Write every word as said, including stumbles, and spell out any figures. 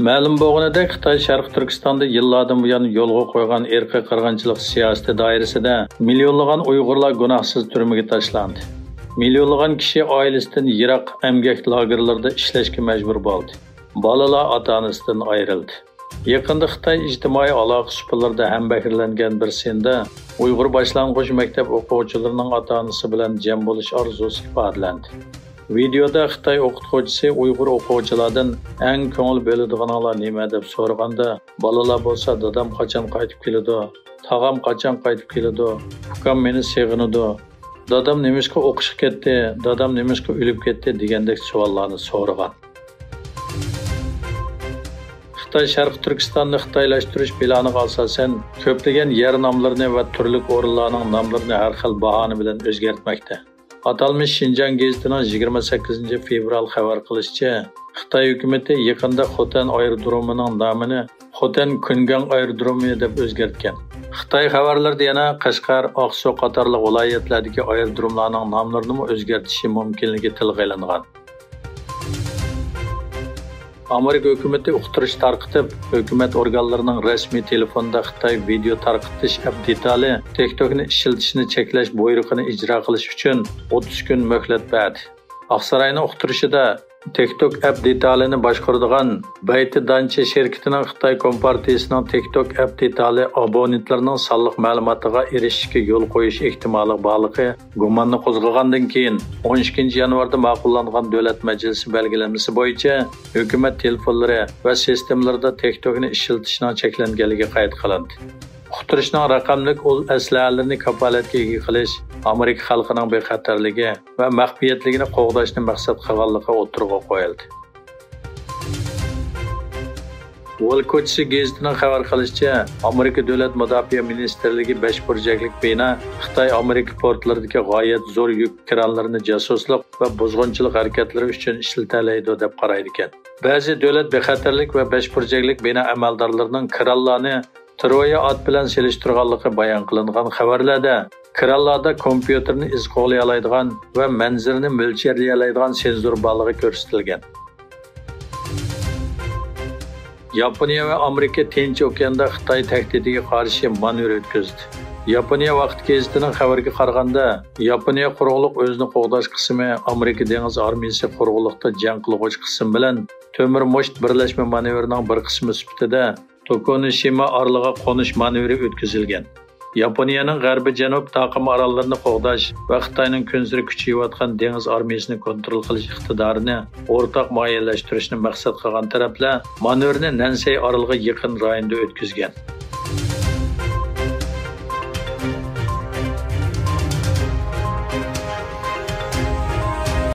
مەلۇم بولغىنىدەك، خىتاي شەرقىي تۈركىستاندا يىللاردىن بۇيان يولغا قويغان ئىرقىي قىرغىنچىلىق سىياسىتى دائىرىسىدە مىليونلىغان ئۇيغۇرلار گۇناھسىز تۈرمىگە تاشلاندى. مىليونلىغان كىشى ئائىلىسىدىن يىراق ئەمگەك لاگېرلىرىدا ئىشلەشكە مەجبۇر بولدى. بالىلار ئاتا-ئانىسىدىن ئايرىلدى. يېقىندا خىتاي ئىجتىمائىي ئالاقە سۇپىلىرىدا ھەمبەھىرلەنگەن بىر سىندا ئۇيغۇر باشلانغۇچ مەكتەپ ئوقۇغۇچىلىرىنىڭ ئاتا-ئانىسى بىلەن جەم بولۇش ئارزۇسى ئىپادىلەندى. ۋىدېئودا خىتاي ئوقۇتقۇچىسى ئۇيغۇر ئوقۇغۇچىلاردىن، «ئەڭ كۆڭۈل بۆلىدىغىنىڭلار نېمە؟» دەپ سورىغاندا، بالىلار بولسا، «دادام قاچان قايتىپ كېلىدۇ؟ تاغام قاچان قايتىپ كېلىدۇ؟ ئۇكام مېنى سېغىنىدۇ؟ دادام نېمىشقا ئوقۇشقا كەتتى؟ دادام نېمىشقا ئۆلۈپ كەتتى؟» دېگەندەك سوئاللارنى سورىغان. خىتاي شەرقىي تۈركىستاننى خىتايلاشتۇرۇش پىلانىغا ئاساسەن، كۆپلىگەن يەر ناملىرىنى ۋە تۈرلۈك ئورۇنلارنىڭ ناملىرىنى ھەر خىل باھانە بىلەن ئۆزگەرتمەكتە. ئاتالمىش شىنجاڭ گېزىتىنىڭ يىگىرمە سەككىزىنچى فېۋرال خەۋەر قىلىشىچە، خىتاي ھۆكۈمىتى يېقىندا خوتەن ئايرودرومىنىڭ نامىنى خوتەن كۇنگاڭ ئايرودرومى دەپ ئۆزگەرتكەن. خىتاي خەۋەرلىرىدە يەنە قەشقەر، ئاقسۇ قاتارلىق ۋىلايەتلەردىكى ئايرودروملارنىڭ ناملىرىنىمۇ ئۆزگەرتىشى مۇمكىنلىكى تىلغا ئېلىنغان. ئامېرىكا ھۆكۈمىتى ئۇقتۇرۇش تارقىتىپ، ھۆكۈمەت ئورگانلىرىنىڭ رەسمىي تېلېفوندا خىتاي ۋىدېئو تارقىتىش ئەپ دېتالى تىكتوكنى ئىشلىتىشنى چەكلەش بۇيرۇقىنى ئىجرا قىلىش ئۈچۈن ئوتتۇز كۈن مۆھلەت بەردى. ئاقساراينىڭ ئۇقتۇرۇشىدا، تىكتوك ئەپ دېتالىنى باشقۇرىدىغان بەيتىدانچى شىركىتىنىڭ خىتاي كومپارتىيىسىنىڭ تىكتوك ئەپ دېتالى ئابونېنتلىرىنىڭ سانلىق مەلۇماتىغا ئېرىشىشكە يول قويۇش ئېھتىماللىقى بارلىقى گۇماننى قوزغىغاندىن كېيىن، ئون ئىككىنچى يانۋاردا ماقۇللانغان دۆلەت مەجلىسى بەلگىلىمىسى بويىچە ھۆكۈمەت تېلېفونلىرى ۋە سىستېمىلىرىدا تىكتوكنى ئىشلىتىشنىڭ چەكلەنگەنلىكى قەيت قىلىندى. ئۇقتۇرۇشنىڭ رەقەملىك ئۇل ئەسلىھەلىرىنى كاپالەتكە ئىگە قىلىش، ئامېرىكا خەلقىنىڭ بىخەتەرلىكى ۋە مەخپىيەتلىكىنى قوغداشنى مەقسەت قىلغانلىقى ئوتتۇرىغا قويۇلدى. ۋول كوچىسى گېزىتىنىڭ خەۋەر قىلىشىچە، ئامېرىكا دۆلەت مۇداپىئە مىنىستىرلىكى بەش بۇرجەكلىك بىنا خىتاي ئامېرىكا پورتلىرىدىكى غايەت زور يۈك كىرانلىرىنى جاسۇسلۇق ۋە بۇزغۇنچىلىق ھەرىكەتلىرى ئۈچۈن ئىشلىتەلەيدۇ، دەپ قارايدىكەن. بەزى دۆلەت بىخەتەرلىك ۋە بەش بۇرجەكلىك بىنا ئەمەلدارلىرىنىڭ كىرانلارنى ترويا ئات بىلەن سېلىشتۇرغانلىقى بايان قىلىنغان خەۋەرلەردە، كىرانلاردا كومپيۇتېرنى ئىز قوغلىيالايدىغان ۋە مەنزىرىنى مۆلچەرلىيەلەيدىغان سېنزور بارلىقى كۆرسىتىلگەن. ياپونىيە ۋە ئامېرىكا تىنچ ئوكياندا خىتاي تەھدىتىگە قارشى مانېۋىر ئۆتكۈزدى. ياپونىيە ۋاقىت گېزىتىنىڭ خەۋىرىگە قارىغاندا، ياپونىيە قۇرۇقلۇق ئۆزىنى قوغداش قىسمى ئامېرىكا دېڭىز ئارمىيىسى قۇرۇقلۇقتا جەڭ قىلغۇچى قىسىم بىلەن تۆمۈر مۇشت بىرلەشمە مانېۋىرىنىڭ بىر قىسمى سۈپىتىدە توكونوشىما ئارىلىغا قونۇش مانېۋىرى ئۆتكۈزۈلگەن. ياپونىيەنىڭ غەربىي جەنۇب تاقىم ئاراللىرىنى قوغداش ۋە خىتاينىڭ كۈنسېرى كۈچىيىۋاتقان دېڭىز ئارمىيىسىنى كونترول قىلىش ئىقتىدارىنى ئورتاق مۇئەييەنلەشتۈرۈشنى مەقسەت قىلغان تەرەپلەر مانېۋىرنى نەنسەي ئارىلىغا يېقىن رايوندا ئۆتكۈزگەن.